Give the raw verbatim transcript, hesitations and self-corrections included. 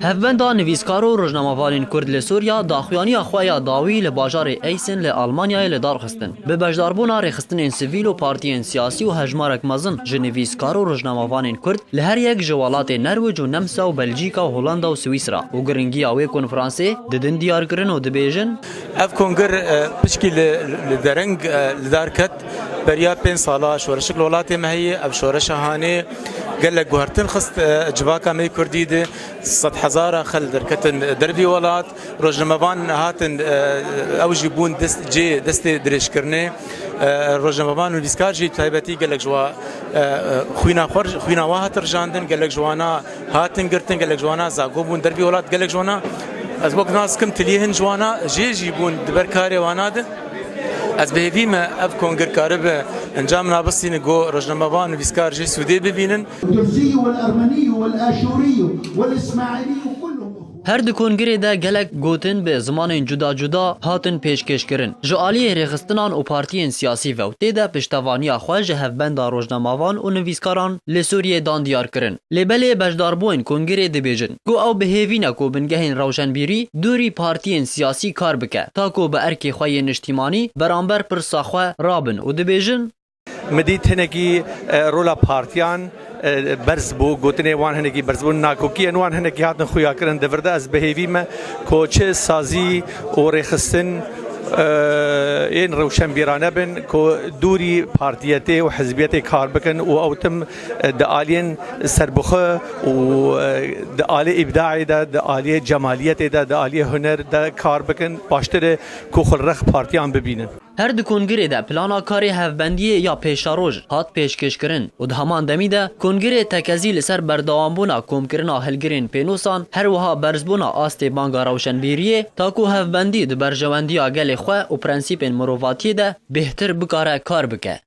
Hevbenda nivîskar û rojnamevanên Kurd li Sûriya daxuyaniya xwe ya dawî li bajarê Eysên li Almanyayê li dar xistin. Bi beşdarbûna rêxistinên sivîl û partiyên siyasî û hejmarek mezin ji nivîskar û rojnamevanên Kurd li her yek ji welatê Nerwic û Nemsa û Belcîka û Holanda û Swîsra û giringiya wê konferansê didin diyar kirin û dibêjin: Ev kongir, e, pişkî li, li dereng, e, li dar ket. Beriya pênc sala şoreşik li welatê me heye. Ev şoreşa hanê gelek guhertin xist, e, civaka me yê Kurdî de. Sed hezara xel derketin dervî welat. Rojnamevan hatin, e, ew jî bûn dest, cê destê dirêjkirinê. E, rojnamevan û nivîskar jî taybetî gelek ji wa, e, e, xwîna xwe, xwîna wa hat rijandin, gelek ji wana hatin girtin, gelek ji wana zago bûn dervî welat, gelek ji wana, ez wek nas dikim, tiliyê hin ji wana jê jî bûn di ber karê wana de. Ez bi hêvî me ev kongir karibe encam nabistîne ku rojnamevan û nivîskar jê sûdê bibînin. الدرزي والأرمني والآشوري والإسماعيلي كلهم إخوان. Her di kongirê de gelek gotin bi zimanên cuda cuda hatin pêşkêşkirin. Ji aliyê rêxistinan û partiyên siyasî ve û tê de piştevaniya xwe ji hevbenda rojnamevan û nivîskaran li Sûriyê dan diyar kirin. Lê belê beşdarbûyên kongirê dibêjin ku ew bi hêvî ne ku bingehên rewşenbîrî dûrî partiyên siyasî kar bike, ta ku bi erkê xwe yê niştîmanî beramber pirsa xwe rabin û dibêjin: Me dît hinekî, e, rola partiyan, e, berz bû, gotinê wan hinekî berz bû, nakokiyên wan hinekî hatin xuyakirin di vir de. Ez bi hêvî me ku çi sazî û rêxistin, e, ên rewşenbîrane bin, ku dûrî partiyetê û hizbiyetê kar bikin û ew tim, e, di aliyên serbixwe û, e, di alê îbdaê de, di aliyê cemaliyetê de, di aliyê huner de kar bikin. Baştir e ku xwe li rex partiyan bibînin. Her di kongirê de plana karê hevbendiyê ya pêşeroj hat pêşkêşkirin û di heman demî de kongirê tekezî li ser berdewambûna komkirina hilgirên pênûsan, her wiha berzbûna astê banga rewşenbîriyê, ta ku hevbendî di berjewendiya gelê xwe û prensîpên mirovatiyê de bêhtir bikare kar bike.